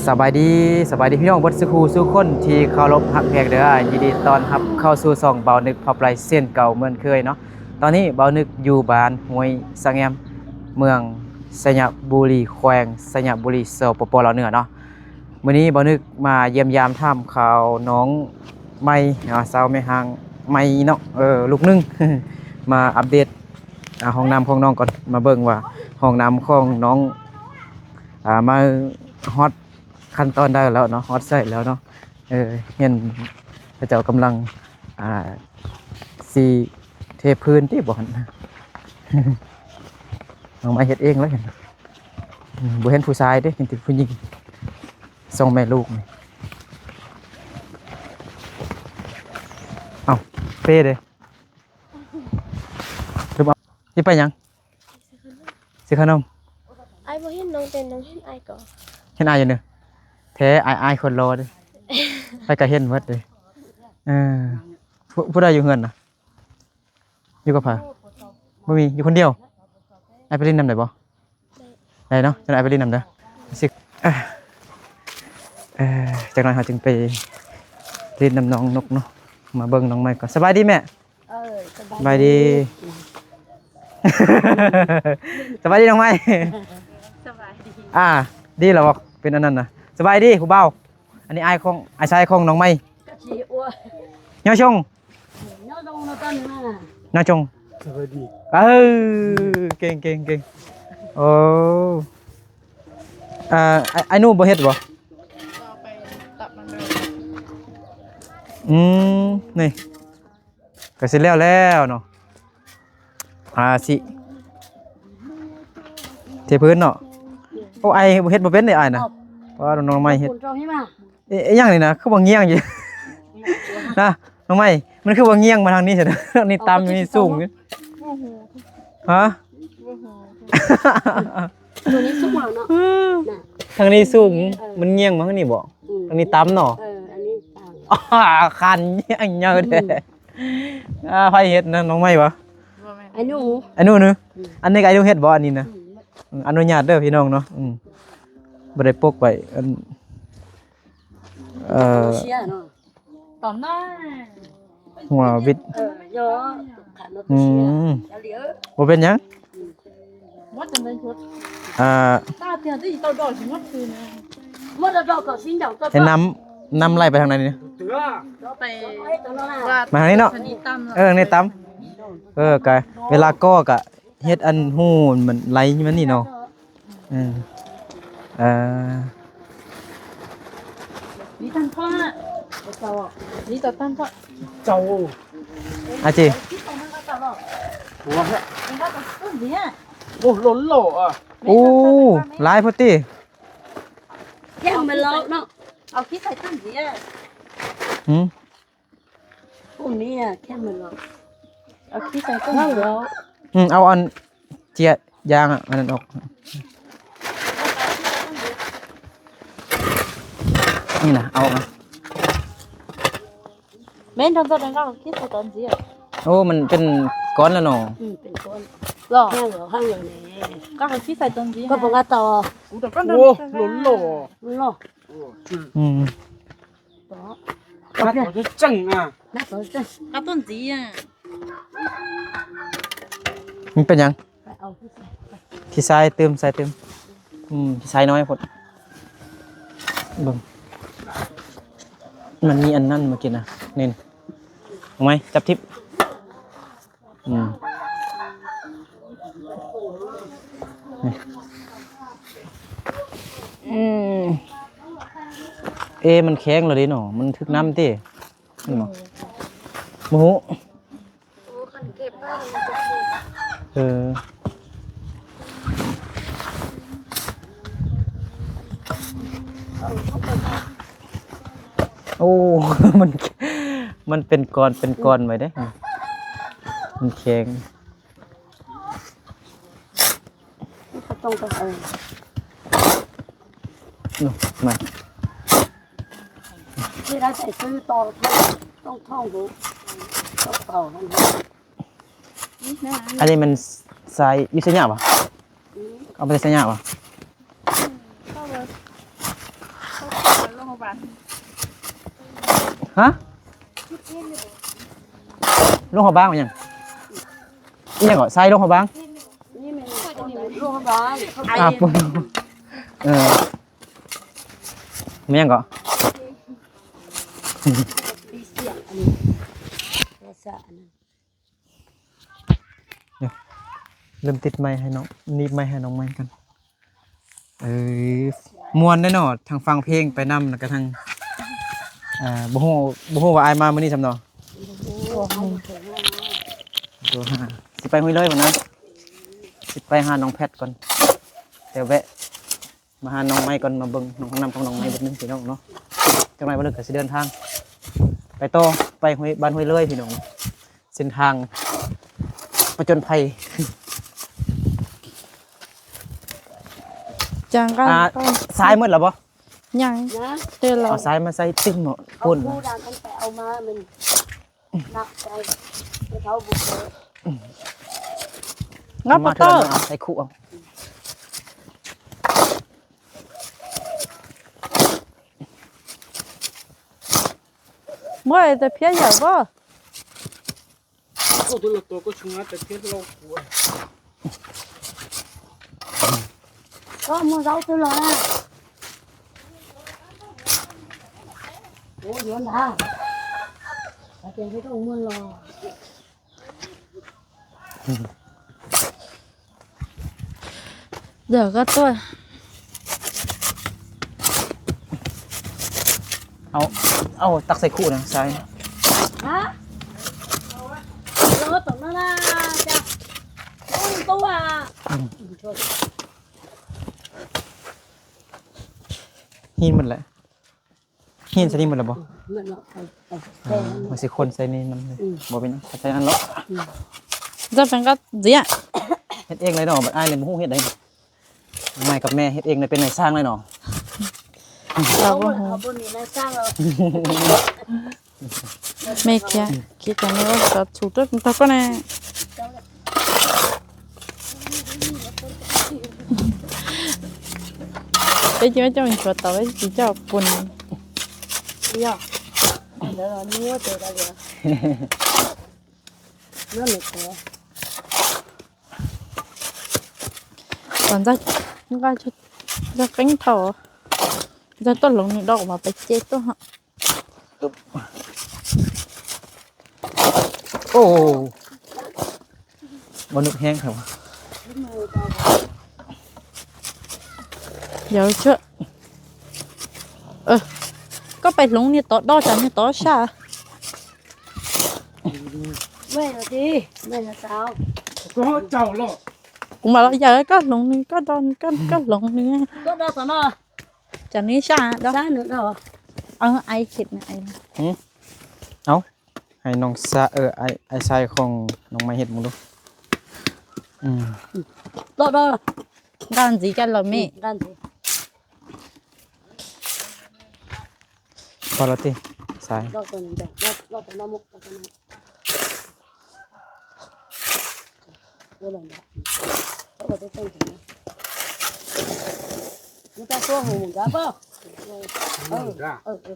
ສະບາຍດີ, ສະບາຍດີພີ່ນ້ອງເບິດສູ່ຜູ້ສູ່ຄົນທີ່ເຄົາລົບຮັກແພງເດີ. ຍິນດີຕ້ອນຮັບເຂົ້າສູ່ຊ່ອງບ່າວນຶກພາໄປເຊັ່ນເກົ່າເໝືອນເຄີຍເນາະ. ຕອນນີ້ບ່າວນຶກຢູ່ບ້ານຫ້ວຍສະແງມ ເມືອງໄຊຍະບູລີ ແຂວງໄຊຍະບູລີ ສປປ ລາວເໜືອເນາະ. ມື້ນີ້ບ່າວນຶກມາຢ້ຽມຢາມຖາມຂ່າວນ້ອງໃໝ່ເນາະ, ສາວແມ່ຮ້າງໃໝ່ເນາະ, ເອີ ລູກໜຶ່ງ ມາອັບເດດ ອ່າ ຫ້ອງນ້ຳຂອງນ້ອງກ່ອນ, ມາເບິ່ງວ່າຫ້ອງນ້ຳຂອງນ້ອງ ອ່າ ມາຮອດຂັ້ນຕອນໃດແລ້ວເນາະ, ຮອດໃສແລ້ວເນາະ. ເອີ ເຫັນເຂົາເຈົ້າກຳລັງ ອ່າ ຊິເທພື້ນຕິບໍ່ຫັ້ນ. ນ້ອງໃໝ່ເຮັດເອງແລ້ວເຫັນ, ອືມ ບໍ່ເຫັນຜູ້ຊາຍເດ້, ເຫັນແຕ່ຜູ້ຍິງ ສອງແມ່ລູກນີ້. ເອົ້າ ເປ້ເດ້. ລືມເອົາ. ຊິໄປຫຍັງ? ຊື້ຂະໜົມ. ອ້າຍບໍ່ເຫັນນ້ອງເຕັ້ນ, ນ້ອງເຫັນອ້າຍກໍ ເຫັນອ້າຍຢູ່ເນີ. ແທ້ ອ້າຍ ອ້າຍຄົນຫຼໍ່ເດ້. ໃຜກໍເຫັນໝົດເດ້. ເອີ ຜູ້ ຜູ້ໃດຢູ່ເຮືອນນະ? ຢູ່ກັບໃຜ? ບໍ່ມີ, ຢູ່ຄົນດຽວ. ອ້າຍໄປຫຼິ້ນນຳໄດ້ບໍ່? ໄດ້ເນາະ, ຈັ່ງໃດອ້າຍໄປຫຼິ້ນນຳເດີ. ຊິ ເອີ ຈັກໜ້ອຍເຮົາຈຶ່ງໄປຫຼິ້ນນຳນ້ອງນົກເນາະ, ມາເບິ່ງນ້ອງໃໝ່ກ່ອນ. ສະບາຍດີແມ່. ເອີ ສະບາຍ ສະບາຍດີ. ສະບາຍດີນ້ອງໃໝ່. ສະບາຍດີ. ອ່າ ດີແລ້ວບໍ່ ເປັນອັນນັ້ນນະ. ສະບາຍດີຜູ້ບ່າວ. ອັນນີ້ອ້າຍຂອງ ອ້າຍຊາຍຂອງນ້ອງໃໝ່. ຍອຊົງ. ຍອຊົງ. ສະບາຍດີ. ເອີ ເກັ່ງໆໆ. ໂອ້ ອ່າ ອ້າຍ ອ້າຍໜູບໍ່ເຮັດບໍ່? ອືມ ນີ້ ກໍຊິແລ້ວແລ້ວເນາະ. ອ່າ ຊິເທພື້ນເນາະ. ໂອ້ ອ້າຍເຮັດບໍ່ເປັນເດ້ອ້າຍນະ. ວ່ານ້ອງໃໝ່ເຮັດ ເອ ອີຫຍັງນີ້ນະ ຄືບໍ່ງ່ຽງຢູ່ ນະ ນ້ອງໃໝ່. ມັນຄືບໍ່ງ່ຽງມາທາງນີ້ຊັ້ນນະ, ນີ້ຕ່ຳຢູ່ ນີ້ສູງຢູ່. ຮະ? ໂຕນີ້ສູງແລ້ວເນາະ. ທາງນີ້ສູງ ເອີ ມັນງ່ຽງມາທາງນີ້ບໍ? ອືມ ທາງນີ້ຕ່ຳເນາະ. ເອີ ອັນນີ້ຕ່ຳ. ຄັນຍາວແທ້. ອືມ ອ່າ ໃຜເຮັດນະ ນ້ອງໃໝ່ບໍ? ບໍ່ແມ່ນ ໄອ້ໜູ ໄອ້ໜູເນາະ. ອືມ ອັນນີ້ກໍໄອ້ໜູເຮັດບໍ ອັນນີ້ນະ? ອືມ ອືມ ອະນຸຍາດເດີພີ່ນ້ອງເນາະ. ອືມ ບໍ່ໄດ້ປົກໄວ້ ອັນ ເອີ ຕອນນັ້ນ ຫົວວິດ ເອີ ອືມ ບໍ່ເປັນຫຍັງ. ອ່າ ໃຫ້ນ້ຳ ນ້ຳໄຫຼໄປທາງໃດນີ້? ມາທາງນີ້ເນາະ. ເອີ ນີ້ຕ່ຳ. ເອີ ກະເວລາກໍ່ກະ ເຮັດອັນຮູມັນໄຫຼມັນນີ້ເນາະ. ເອີ ເອີ ນີ້ຕັນພໍ່ ນີ້ຕາຕັນພໍ່ ເຈົ້າ ອາຈີ ໂອ້ ລົ້ນຫຼໍ່ອະ. ໂອ້ ຫຼາຍໂພດຕິ. ແກງມັນລອກເນາະ ເອົາຂີ້ໃສ່ຕົ້ນເດ. ຫືມ ພວກนี้อะ แค่มันหรอก เอาขี้ใส่ต้นเดียว ອືມ ເອົາອັນເຈຍຢາງອັນນັ້ນອອກ. ນີ້ນະ ເອົາອອກມາ. ແມ່ນ ຕອນຕົ້ນນັ້ນກໍເອົາຂີ້ໃສ່ຕອນເດ. ໂອ້ ມັນເປັນກ້ອນແລ້ວເນາະ. ອືມ ເປັນກ້ອນ ຫຼໍ່ ແຫ້ງແລ້ວ ແຫ້ງແລ້ວນີ້ ກໍເອົາຂີ້ໃສ່ຕອນເດ ກໍບໍ່ງາຕໍ່. ໂອ້ ລົ້ນຫຼໍ່ ໂອ້ ອືມ. ມັນເປັນຫຍັງ? ຂີ້ຊາຍຕື່ມ ຊາຍຕື່ມ. ອືມ ຂີ້ຊາຍນ້ອຍໂພດ. ເບິ່ງ ມັນມີອັນນັ້ນເມື່ອກີ້ນະ ນີ້ ເອົາໄມ້ ຈັບທິບ. ອືມ ນີ້ ອືມ ເອ ມັນແຂງແລ້ວເດເນາະ ມັນຖືກນ້ຳຕິ ແມ່ນບໍ່? ບໍ່ຮູ້ ເອີ. ໂອ້ ມັນ ມັນເປັນກ້ອນ ເປັນກ້ອນໄວ້ເດ້ ມັນແຂງ. ກໍຕ້ອງໄປເອົາ ເນາະ ມາ ເວລາໃສ່ຊື້ຕໍ່ ຕ້ອງ ຕ້ອງທ່ອງຮູ້ ຕ້ອງເປົ່າຫັ້ນ. ອັນນີ້ມັນສາຍຢູ່ໄຊຍະຫວາ? ອືມ ເອົາມາແຕ່ໄຊຍະຫວາ? ອືມ ເຂົ້າເລີຍ ເຂົ້າ ຮະ? ລົງເຂົ້າບາງວ່າຫຍັງ? ອີຫຍັງເກາະ? ຊາຍລົງເຂົ້າບາງ? ອ່າ ເອີ ແມ່ນຫຍັງເກາະ? ເດີ ລືມຕິດໄມໃຫ້ນ້ອງ ໜີບໄມໃຫ້ນ້ອງໃໝ່ກ່ອນ. ເອີ ມ່ວນເດ້ເນາະ ທັງຟັງເພງໄປນຳ ແລ້ວກະທັງ ເອີ ບໍ່ຮູ້ ບໍ່ຮູ້ວ່າອ້າຍມາມື້ນີ້ຊ້ຳເນາະ. ໂທຫາ ຊິໄປຫ້ວຍເລີຍພຸ້ນນະ ຊິໄປຫານ້ອງແພັດກ່ອນ ແຕ່ແວະ ມາຫານ້ອງໃໝ່ກ່ອນ ມາເບິ່ງຫ້ອງນ້ຳຂອງນ້ອງໃໝ່ເບັດໜຶ່ງພີ່ນ້ອງເນາະ. ຈັກໜ່ອຍບ່າວລຶກກະຊິເດີນທາງໄປຕໍ່ ໄປຫ້ວຍ ບ້ານຫ້ວຍເລີຍພີ່ນ້ອງ ເສັ້ນທາງຜະຈົນໄພ. ຈັ່ງກັນ ອ່າ ຊາຍໝົດແລ້ວບໍ່? ຍັງ ເດີລະ ເອົາຊາຍມາໃສ່ຕຶ້ມເນາະ ເອົາປູນ ຜູ້ດານອັນໄປເອົາມາມັນ ໜັກໃຈ ເຂົາບໍ່ເຄີຍ ງັບປະເຕີ ໃສ່ຄຸເອົາ. ບໍ່ ແຕ່ເພຍໃຫຍ່ບໍ່? ໂອ້ ໂຕລະໂຕກໍຊຸງ ແຕ່ເພຍລາວກົວ ກໍມາເຈົ້າຕົວລະ ໂອ້ ຍ້ອນດາ ອາຈານໄປຕ້ອງມ່ວນລອ ດຽວກໍຕົວະ ເອົາ ເອົາຕັກໃສ່ຄຸນະຊາຍ ຮະ ໂລຕົວນັ້ນນະ ຈ້ະ ໂອ້ ຕົວະ ອືມ ຫີນໝົດແຫຼະ. ຫີນໃສ່ນີ້ໝົດແລ້ວບໍ່? ໝົດແລ້ວ ເອົາ ເອົາ ອ່າ ມັນຊິຄົນໃສ່ນີ້ນຳ ອືມ ບໍ່ເປັນຫຍັງ ໃສ່ນັ້ນເນາະ ອືມ ຈະເປັນກໍເດຍ ເຮັດເອງເລີຍເນາະ ບັດອ້າຍນີ້ບໍ່ຮູ້ເຮັດໃດ ໃໝ່ກັບແມ່ເຮັດເອງເລີຍ ເປັນນາຍຊ່າງເລີຍເນາະ ເຮົາບໍ່ຮູ້ ເຮົາບໍ່ມີນາຍຊ່າງແລ້ວ ແມ່ເຄຍ ຄິດກັນແລ້ວກໍຖືກຕົວະ ຕົວະກໍແນ່. ໄປກິນເຈົ້າມີຕົວເຕົາໄວ້ກິນເຈົ້າປຸ້ນ ດຽວ ດຽວນີ້ໂຕກະເຫຼືອ ນັ້ນແຫຼະ ຕອນຈະ ຈະກິນເຂົ້າ ຈະຕົ້ນລົງນີ້ດອກມາໄປເຈັດຕົວ ໂອ້ ບໍ່ນຶກແຮງເຂົາ ດຽວເຈາະ ເອີ ກໍໄປລົງນີ້ຕໍ່ ດອກຈາກນີ້ຕໍ່ຊະ ແມ່ນລະຕິ ແມ່ນລະສາວ ກໍເຈົ້າເນາະ ມາລະ ຢາກກໍລົງນີ້ ກໍດອກ ກໍ ກໍລົງນີ້ ກໍດອກຕອນເນາະ ຈາກນີ້ຊະ ດອກ ຊະໜຶ່ງດອກ ເອົາ ອ້າຍເຮັດນະ ອ້າຍ ຫື ເອົາ ໃຫ້ນ້ອງຊາ ເອີ ອ້າຍ ອ້າຍຊາຍຂອງນ້ອງໃໝ່ເຮັດເບິ່ງດູ ອືມ ດອກ ດອກ ດ້ານສີກັນລະແມ່ ອືມ ດ້ານສີ ພໍລະຕິ ຊາຍ ດອກຕົວນີ້ ດອກ ດອກ ດອກຕົວນັ້ນ ດອກຕົວນັ້ນ ບໍ່ລົງດອກ ເຂົາບໍ່ໄດ້ຕັ້ງໃຈນະ ມັນຕ້ອງຕົວຫູໝູກະບໍ່ ເອີ ເອີ ເອີ.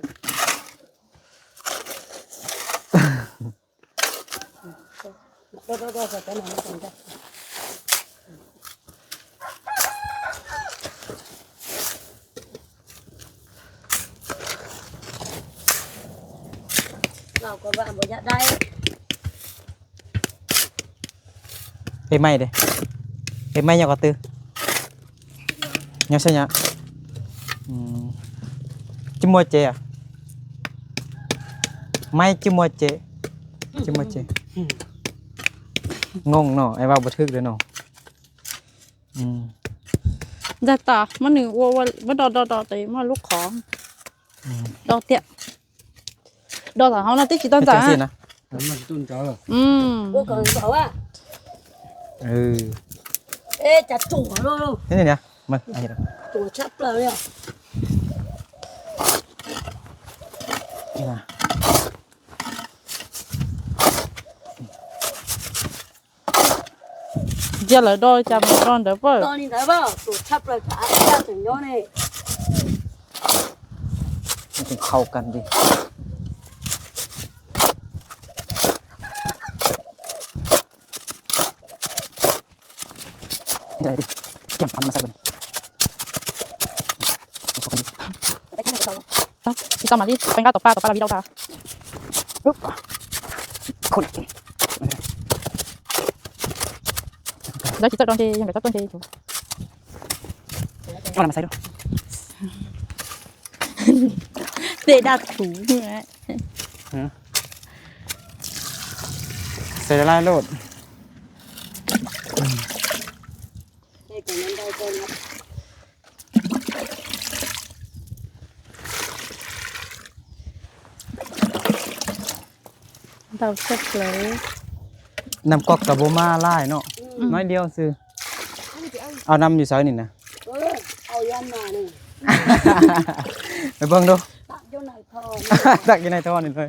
ລາວກໍວ່າບໍ່ຢາກໄດ້ ເອີ ໄມ້ເດ້ ເອີ ໄມ້ຫຍັງກໍຕື້ ຍາໄຊຍະ ອືມ ຈິມົວເຈ ໄມ້ຈິມົວເຈ ຈິມົວເຈ ງົງເນາະ ອ້າຍເວົ້າບໍ່ຖືກເດ້ເນາະ ອືມ ດາຕາ ມັນນີ້ວ່າ ວ່າ ວ່າດອດ ດອດ ດອດ ແຕ່ມາລູກຂອງ ອືມ ດອກເຕຍ ດອກຕາເຮົານະ ຕິດຊິຕົ້ນຕາ ເຮັດຈັ່ງຊີ້ນະ ມັນຊິຕົ້ນຕາ ອືມ ໂອ້ ກໍເອົາວ່າ ເອີ ເອ ຈະຕົວໂລດ ນີ້ ນີ້ ມາ ຕົວຊັບເລີຍ ນີ້ນະ ຈະລະດອກຈຳຕອນເດີເປີ ຕອນນີ້ໄດ້ບໍ່ ໂຕຊັບເລີຍ ອາຈານເຖິງຍ້ອນນີ້ ມັນຈ ເຂົ້າກັນເດ້. ໄດ້ດິ ກຽມປັນມາໃສ່ເບິ່ງ. ເອົາ ຊິຕຳມາລີ ແປງກາຕໍ່ປາ ຕໍ່ປາລາວີດອກດາ. ອຶບ ຄົນ ໄດ້ຊິຈັກດອນເຈ ຍັງໄດ້ຈັກດອນເຈຢູ່. ເອົານ້ຳມາໃສ່ດູ. ເຕດາຖູ ຮະ ໃສ່ຫຼາຍໆໂລດ. ເຕົາເສັດເລີຍ ນ້ຳກອກກໍບໍ່ມາຫຼາຍເນາະ. ອືມ ໜ້ອຍດຽວຊື່. ເອົານ້ຳຢູ່ໃສນີ້ນະ? ເອີ ເອົາຢາມານີ້ ໄປເບິ່ງດູ. ຕັກຢູ່ໃນທໍ່ ຕັກຢູ່ໃນທໍ່ນີ້ເລີຍ.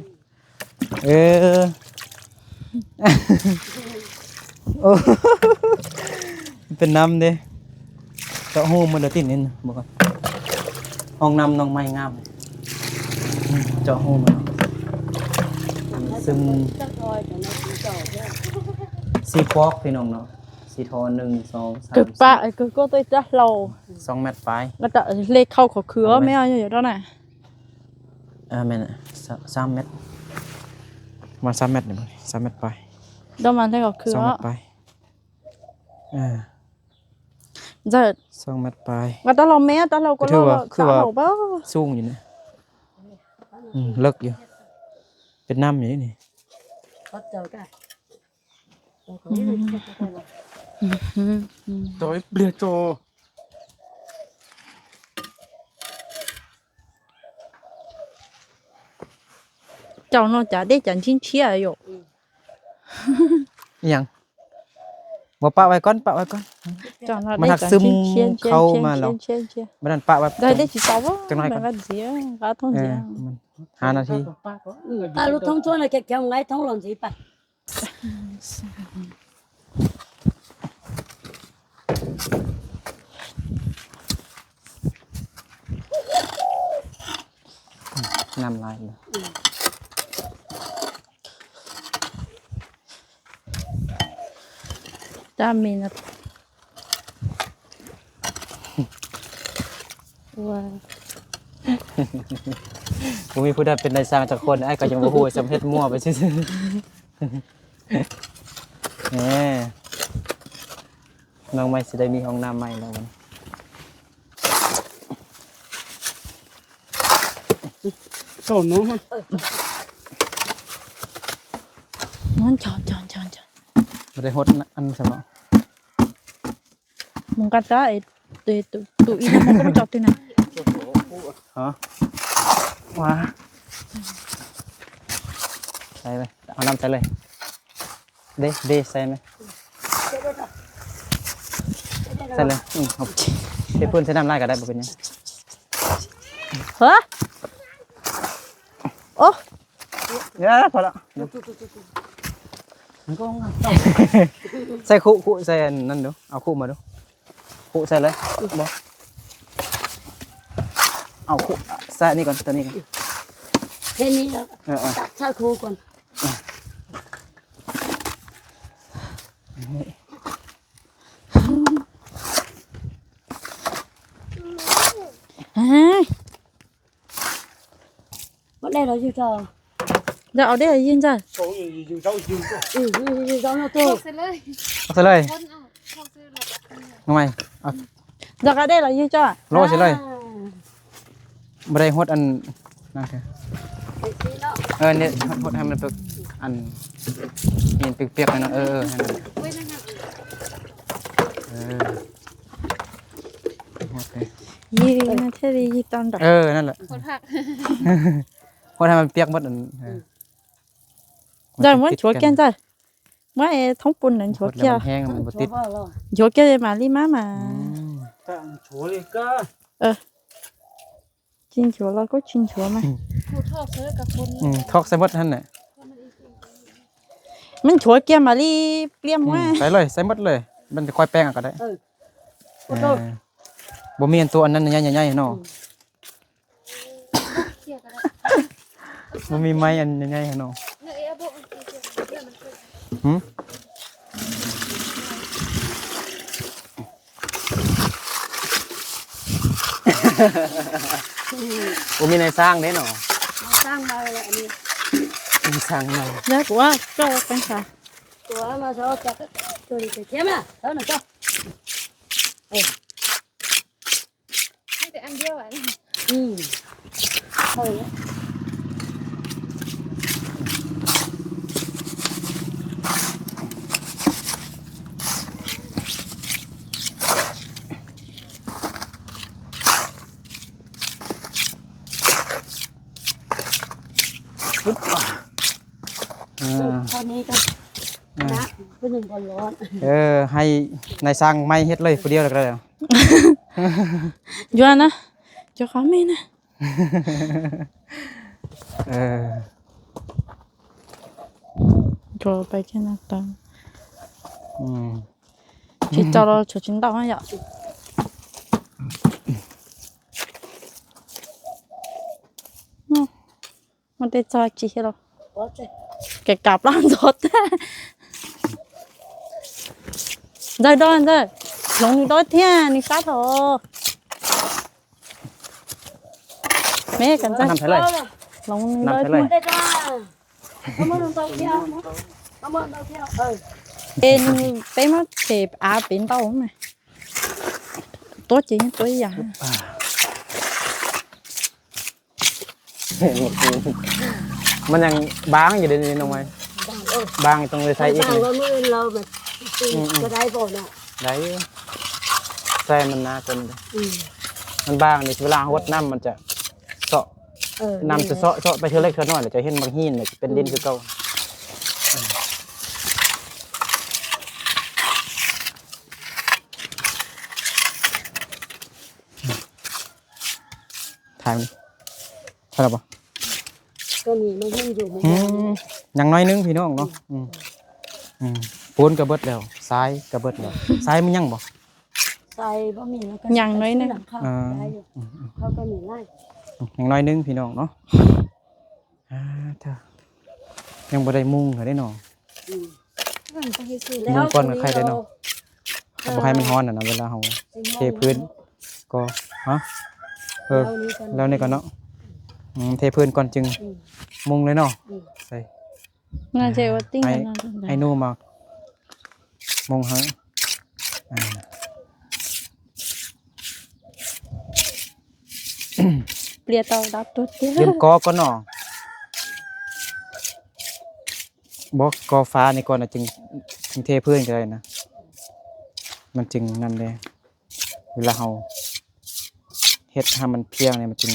ເອີ ໂອ້ ເປັນນ້ຳເດ້. ເຈາະຮູໝົດແລ້ວຕິນີ້ ເບິ່ງກ່ອນ. ຫ້ອງນ້ຳນ້ອງໃໝ່ງາມ ເຈາະຮູໝົດ. ຊຶມ ສີ່ປອກພີ່ນ້ອງເນາະ ສີ່ທໍ່ ໜຶ່ງ ສອງ ສາມ ກະປະ ສີ່ ກະໂກໂຕຍຕະເລົາ ສອງແມັດປາຍ ແລ້ວກະເລກເຂົ້າເຂົ້າເຄືອ ເອົາໄວ້ ແມ່ເອົາຢູ່ຕອນນັ້ນ. ເອີ ແມ່ນ ສາມ ສາມແມັດ ປະມານສາມແມັດນີ້ ສາມແມັດປາຍ ດອກມັນໃສ່ກໍຄື ສອງແມັດປາຍ. ເອີ ເຈົ້າ ສອງແມັດປາຍ ວ່າຕະເລົາແມ່ ຕະເລົາກໍ ກໍຖືວ່າ ລອດ ຄືວ່າ ສາມເຮົາບໍ່ ສູງຢູ່ນະ. ອືມ ເລິກຢູ່ ເປັນນ້ຳຢູ່ນີ້. ອືມ ອືມ ອືມ ໂຕຍເບລໂຕ. ເຈົ້າເນາະ ຈະໄດ້ຈັນຊິນເຊຍຢູ່. ອີ່ຫຍັງ? ບໍ່ ປະໄວ້ກ່ອນ ປະໄວ້ກ່ອນ. ເຈົ້າເນາະ ມັນຮັກຊຶມເຂົ້າມາແລ້ວ. ບັດນັ້ນປະໄວ້ ໄດ້ ໄດ້ຊິເຊົາບໍ່? ຈັກໜ້ອຍກ່ອນ ແມ່ນວ່າຊິເອົາ ເອົາທ້ອງ ເອີ ຊິເອົາ ມັນຫ້ານາທີ. ຕາລຸກທ້ອງຊົນແຂງໄງ ທ້ອງຫຼອນຊິປະ. ນ້ຳລາຍເລີຍ ຕາມມີນະ. ວ່າ ບໍ່ມີຜູ້ໃດເປັນນາຍຊ່າງຈັກຄົນ ອ້າຍກໍຍັງບໍ່ຮູ້ ສ່ຳເຮັດມົ້ວໄປຊື່ໆ. ແໝ ນ້ອງໃໝ່ຊິໄດ້ມີຫ້ອງນ້ຳໃໝ່ແລ້ວ. ເຈົ້ານ້ອງ ມັນຈອດ ຈອດ ຈອດ ຈອດ ບໍ່ໄດ້ຫົດອັນຊັ້ນເນາະ. ມັນກໍຈະ ເອີ ຕູ້ ຕູ້ອີ່ນັ້ນມັນກໍໄປຈອດຢູ່ນັ້ນ. ຮະ ວ່າ ໃສ່ເລີຍ ເອົານ້ຳໃສ່ເລີຍ. ເດ ເດ ໃສ່ໄໝ? ໃສ່ເລີຍ. ອືມ ເທພື້ນໃສ່ນ້ຳຫຼາຍກໍໄດ້ ບໍ່ເປັນຫຍັງ. ຮະ ໂອ້ ເອີ ພໍແລ້ວ. ໃສ່ຄຸ ຄຸໃສ່ອັນນັ້ນດູ ເອົາຄຸມາດູ. ຄຸໃສ່ເລີຍ. ບໍ່ ເອົາຄຸໃສ່ນີ້ກ່ອນ ຕົວນີ້ກ່ອນ. ແຄ່ນີ້ແລ້ວ ເອີໆ ຕັກໃສ່ຄຸກ່ອນ. ເຮີ້ຍ ບໍ່ໄດ້ລະຢູ່ເຈົ້າ. ຈະເອົາເດ້ຍິງຈ້ະ. ອືມ ຍິງເຈົ້າເນາະໂຕ. ເອົາໃສ່ເລີຍ ເອົາໃສ່ເລີຍ. ນ້ອງໃໝ່ ເອົາ ຈະກະເດ້ລະຍິງຈ້ະ. ໂລໃສ່ເລີຍ. ອ່າ ບໍ່ໄດ້ຫົດອັນນັ້ນເທື່ອ. ເອີ ນີ້ຫົດໃຫ້ມັນເປັນອັນ ຫີນປຽກໆໜ້ອຍເນາະ. ເອີໆ ໃຫ້ມັນ ເອີ ຫົດເລີຍ. ເອີ ນັ້ນແຫຼະ ຫົດໃຫ້ມັນປຽກໝົດອັນ. ເອີ ໄດ້ມັນຊົວແກ່ນຈ້ະ. ມາເອ ທ້ອງປຸນນັ້ນ ຊົວແກ່ ແຫ້ງມັນບໍ່ຕິດ. ຊົວແກ່ມາລີມາ ມາ. ອືມ ເອີ ຈິງຊົວ ລາວກໍຈິງຊົວມາ. ອືມ ຖອກໃສ່ໝົດຫັ້ນແຫຼະ. ມັນຊົວແກ່ມາລີປ່ຽມມາ. ອືມ ໃສ່ເລີຍ ໃສ່ໝົດເລີຍ. ມັນຈະຄ່ອຍແປງເອົາກໍໄດ້. ເອີ ເອີ ບໍ່ມີອັນຕົວອັນນັ້ນໃຫຍ່ໆເນາະ. ອືມ ເຄຍກໍໄດ້ ບໍ່ມີໄມ້ອັນໃຫຍ່ໆຫັ້ນເນາະ. ຫຶ? ບໍ່ມີນາຍຊ່າງເດ້ເນາະ. ນາຍຊ່າງໃໝ່ແຫຼະອັນນີ້. ນາຍຊ່າງໃໝ່. ແລ້ວກໍວ່າເຈົ້າເປັນໃຜ? ຕົວມາຊອກຈັກ ຕົວນີ້ໄປເກັບມາ ເອົາໜ້າເຈົ້າ. ເອີ ມີແຕ່ອັນດຽວອັນ ອືມ ເອົາ. ອືມ ຕອນນີ້ກໍ ອ່າ ນະ ຜູ້ໜຶ່ງກໍຮ້ອນ. ເອີ ໃຫ້ນາຍຊ່າງໃໝ່ເຮັດເລີຍຜູ້ດຽວແລ້ວກໍໄດ້. ຢວນນະ ເຈົ້າຂອງແມ່ນະ. ເອີ ໂທໄປແຄ່ໜ້າຕ່າງ. ອືມ ທີ່ເຈົ້າລາວຊົນຊິນເຕົ້າຫັ້ນຢະ. ອືມ ມັນໄດ້ຈອຍຈີເຮັດລະ ແກກັບລ້ານສົດ. ໄດ້ດອນເດີ ລົງນີ້ໂດດເທຍນີ້ຊາໂທ ແມ່ກັນຈ້າ ນ້ຳໃສ່ເລີຍ ລົງນີ້ໂດດເທຍ ນ້ຳໃສ່ເລີຍ. ເອີ ເປັນມາເສບອາເປັນເຕົ້າແມ່ ຕົວຈິງຕົວຢ່າງ. ມັນຍັງບາງຢູ່ເດນີ້ນ້ອງໄມ້ ບາງ ເອີ ບາງ ຕ້ອງໄດ້ໃສ່ອີກ ບາງ ແລ້ວມື້ອື່ນເຮົາແບບ ອືມໆ ກໍໄດ້ບໍ່ເນາະ? ໄດ້ຢູ່ ໃສ່ມັນໜາເກີນໄປ. ອືມ ມັນບາງນີ້ ເວລາເຮົາຫົດນ້ຳມັນຈະເຊາະ ເອີ ນ້ຳຈະເຊາະ ເຊາະໄປເທື່ອເລັກເທື່ອນ້ອຍ ແລ້ວຈະເຫັນບັກຫີນ ແລ້ວຈະເປັນດິນ ອືມ ຄືເກົ່າ. ຖ່າຍມັນ ເທົ່າແລ້ວບໍ່? ກໍນີ້ມັນເຫັນຢູ່ ອືມ ຍັງໜ້ອຍໜຶ່ງພີ່ນ້ອງເນາະ. ອືມ ອືມ ອືມ ປູນກໍເບິດແລ້ວ ຊາຍກໍເບິດແລ້ວ. ຊາຍມີຍັງບໍ່? ຊາຍບໍ່ມີ ຍັງໜ້ອຍໜຶ່ງ. ເອີ ອືມໆ ເຂົາກໍມີຫຼາຍ ອືມ ຍັງໜ້ອຍໜຶ່ງພີ່ນ້ອງເນາະ. ອ່າ ເຈົ້າ ຍັງບໍ່ໄດ້ມຸງເທື່ອເດ້ເນາະ. ອືມ ມຸງກ່ອນກໍໄຄເດ້ເນາະ ບໍ່ໃຫ້ມັນຮ້ອນນະ ເວລາເຮົາເທພື້ນກໍ ຮະ ເອີ ແລ້ວນີ້ກ່ອນເນາະ. ອືມ ເທພື້ນກ່ອນຈຶ່ງ ອືມ ມຸງເລີຍເນາະ. ອືມ ໃສ່ ໜ້າຈະວ່າຕິງ ໃຫ້ ໃຫ້ໜູມາມຸງໃຫ້ ອ່າ. ເປຍເຕົາດັບຕົວດຽວ ເລີ່ມກໍ່ກ່ອນເນາະ ບໍ່ກໍ່ຝານີ້ກ່ອນນະ ຈຶ່ງ ຈຶ່ງເທພື້ນກໍໄດ້ນະ ມັນຈຶ່ງນັ້ນເດ້. ເວລາເຮົາເຮັດໃຫ້ມັນພຽງນີ້ ມັນຈຶ່ງ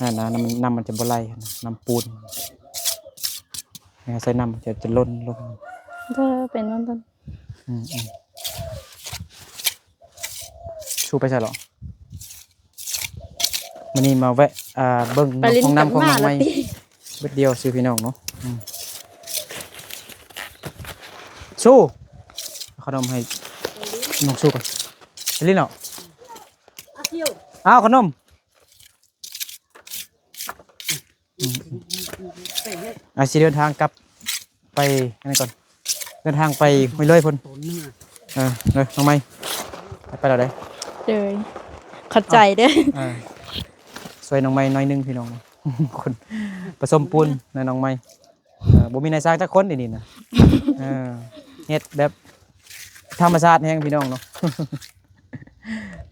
ນັ້ນນະ ນ້ຳ ນ້ຳມັນຈະບໍ່ໄຫຼນະ ນ້ຳປູນ ໃສ່ນ້ຳຈະ ຈະລົ້ນລົງ. ເດີ ເປັນນັ້ນ. ອືມໆ ຊູໄປໃສເລາະ? ມື້ນີ້ມາແວະ ອ່າ ເບິ່ງຫ້ອງນ້ຳຂອງນ້ອງໃໝ່ເບິດດຽວຊື່ພີ່ນ້ອງເນາະ. ອືມ ຊູ ເອົາຂະໜົມໃຫ້ນ້ອງຊູກ່ອນ ໄປຫຼິ້ນເນາະ. ອ້າວ ຂະໜົມ. ອືມ ອືມ ອືມ ອືມ ອາ ຊິເດີນທາງກັບໄປອັນນີ້ກ່ອນ ເດີນທາງໄປຫ້ວຍເລີຍພຸ້ນ. ເອີ ເດີ ນ້ອງໃໝ່ ໄປແລ້ວເດ້. ເດີ ຂອບໃຈເດີ. ເອີ ຊ່ວຍນ້ອງໃໝ່ໜ້ອຍໜຶ່ງພີ່ນ້ອງ ຄົນປະສົມປູນນະ ນ້ອງໃໝ່. ເອີ ບໍ່ມີນາຍຊ່າງຈັກຄົນດຽວນີ້ນະ. ເອີ ເຮັດແບບທຳມະຊາດແຮງພີ່ນ້ອງເນາະ.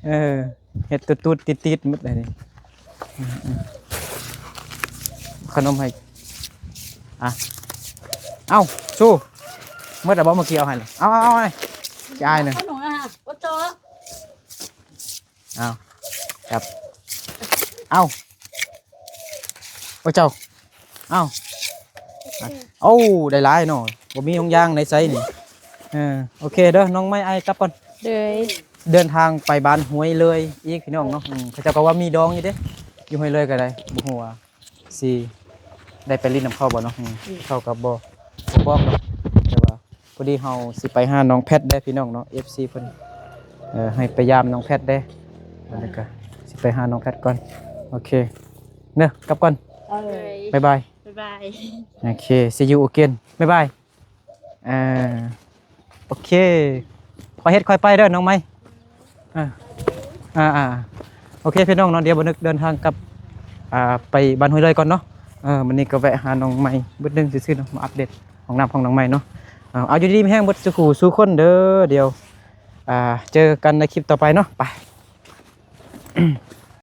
ເອີ ເຮັດຕູດໆຕິດໆໝົດເລີຍນີ້. ອືມໆ ຂະໜົມໃຫ້ ອ່ະ ເອົ້າ ຊູ ໝົດແລ້ວບໍ່? ເມື່ອກີ້ເອົາໃຫ້ ເອົາ ເອົາ ເອົາ ຊິອາຍໜຶ່ງ. ເອົາ ກັບ ເອົາ ໂອ້ ເຈົ້າ ເອົ້າ ໂອ້ ໄດ້ຫຼາຍເນາະ ບໍ່ມີຫົງຢາງໃນໃສນີ້. ເອີ ໂອເຄເດີ ນ້ອງໄມ້ ອ້າຍກັບກ່ອນ. ເດີ ເດີນທາງໄປບ້ານຫ້ວຍເລີຍອີກ ພີ່ນ້ອງເນາະ. ອືມ ເຂົາເຈົ້າກໍວ່າມີດອງຢູ່ເດ້ ຢູ່ຫ້ວຍເລີຍກໍໄດ້ ບໍ່ຮູ້ວ່າຊິໄດ້ໄປຫຼິ້ນນຳເຂົາບໍ່ເນາະ. ອືມ ເຂົາກໍບໍ່ ບໍ່ບອກດອກ ແຕ່ວ່າ ພໍດີເຮົາຊິໄປຫານ້ອງແພັດເດ້ພີ່ນ້ອງເນາະ ເອັຟຊີເພິ່ນ ເອີ ໃຫ້ໄປຢາມນ້ອງແພັດເດ້. ອັນນີ້ກໍຊິໄປຫານ້ອງແພັດກ່ອນ. ໂອເຄເດີ ກັບກ່ອນ. ເອີ ບາຍບາຍ ບາຍບາຍ ໂອເຄ see you again ບາຍບາຍ ອ່າ ໂອເຄ ຄ່ອຍເຮັດຄ່ອຍໄປເດີນ້ອງໃໝ່ ອ່າ ອ່າໆ ໂອເຄພີ່ນ້ອງເນາະ ດຽວບ່າວນຶກເດີນທາງກັບ ອ່າ ໄປບ້ານຫ້ວຍເລີຍກ່ອນເນາະ ເອີ ມື້ນີ້ກໍແວະຫານ້ອງໃໝ່ບຶດໜຶ່ງຊື່ໆເນາະ ມາອັບເດດຫ້ອງນ້ຳຂອງນ້ອງໃໝ່ເນາະ ເອີ ເອົາ ຢູ່ດີມີແຮງເບິດສູ່ຄູ່ສູ່ຄົນເດີ ດຽວ ອ່າ ເຈີກັນໃນຄລິບຕໍ່ໄປເນາະ ໄປ.